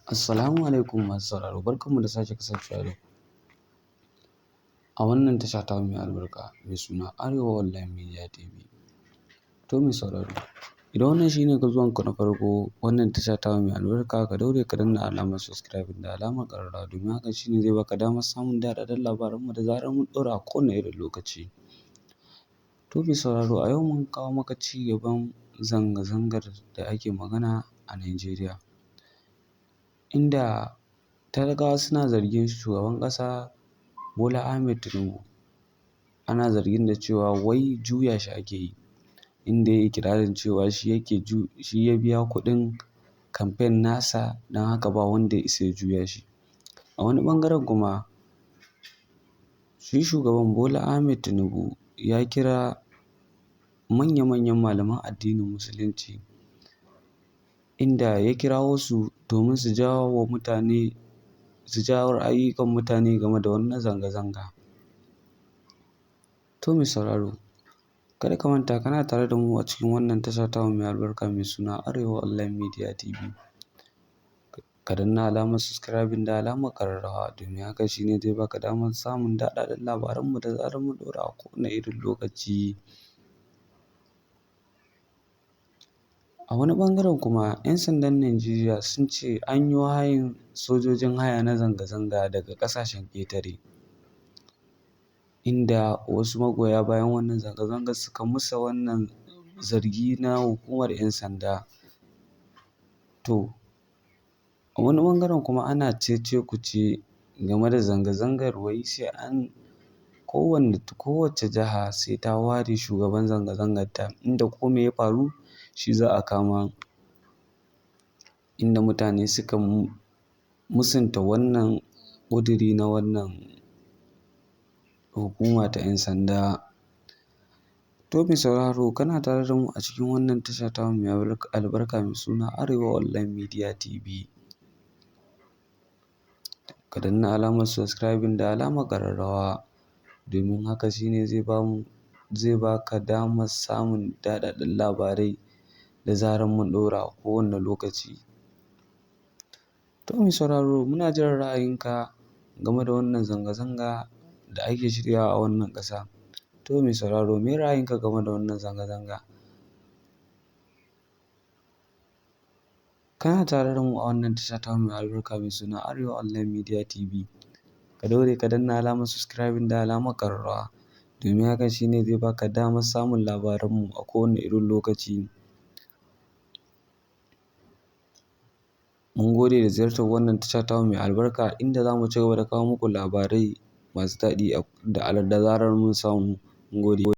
Assalamu alaikum masu sauraro, barkanmu da sake kasancewa da ku a wannan tasha tamu mai albarka mai suna Arewa Online Media TV. To mai sauraro, idan wannan shine ka zuwanka na farko wannan tasha tamu mai albarka, ka daure ka danna alamar subscribe da alamar ƙararrawa, domin hakan shine zai baka damar samun daɗaɗɗen labaranmu da zarar mun ɗaura a kowane irin lokaci. To mai sauraro, a yau mun kawo maka ci gaban zanga-zangar da ake magana a Najeriya, inda talakawa suna zargin shugaban ƙasa Bola Ahmed Tinubu, ana zargin da cewa wai juya shi ake yi, inda ya yi ikirarin cewa shi yake shi ya biya kuɗin kamfen nasa, don haka ba wanda ya isa ya juya shi. A wani ɓangaren kuma, shi shugaban Bola Ahmed Tinubu ya kira manya-manyan malaman addinin Musulunci, inda ya kirawo su domin su jawo wa mutane, su jawo ra'ayikan mutane game da wannan zanga-zanga. To mai sauraro, kada ka manta kana tare da mu a cikin wannan tasha tamu mai albarka mai suna Arewa Online Media TV. Ka danna alamar subscribing da alamar ƙararrawa, domin hakan shine zai baka damar samun daɗaɗɗen labaranmu da zarar mun ɗaura a kowane irin lokaci. A wani ɓangaren kuma, 'yan sandan Najeriya sun ce an yi hayin sojojin haya na zanga-zanga daga ƙasashen ƙetare, inda wasu magoya bayan wannan zanga-zangar suka musa wannan zargi na hukumar 'yan sanda. To, a wani ɓangaren kuma ana cece-kuce game da zanga-zangar, wai sai an kowace jiha sai ta ware shugaban zanga-zangarta, inda ko me ya faru shi za a kama, inda mutane suka musunta wannan ƙuduri na wannan hukuma ta 'yan sanda. To mai sauraro, kana tare da mu a cikin wannan tasha tamu mai albarka mai suna Arewa Online Media TV. Ka danna alamar subscribing da alamar ƙararrawa, domin haka shine zai bamu zai baka damar samun daɗaɗɗen labarai da zarar mun ɗaura a kowane lokaci. To mai sauraro, muna jiran ra'ayinka game da wannan zanga-zanga da ake shiryawa a wannan ƙasa. To mai sauraro, me ra'ayinka game da wannan zanga-zanga? Kana tare da mu a wannan tasha tamu mai albarka mai suna Arewa Online Media TV. Ka daure ka danna alamar subscribing da alamar ƙararrawa, domin hakan shine zai baka damar samun labaranmu a kowane irin lokaci. Mun gode da ziyartar wannan tasha tamu mai albarka, inda za mu ci gaba da kawo muku labarai masu daɗi da zarar mun samu. Mun gode.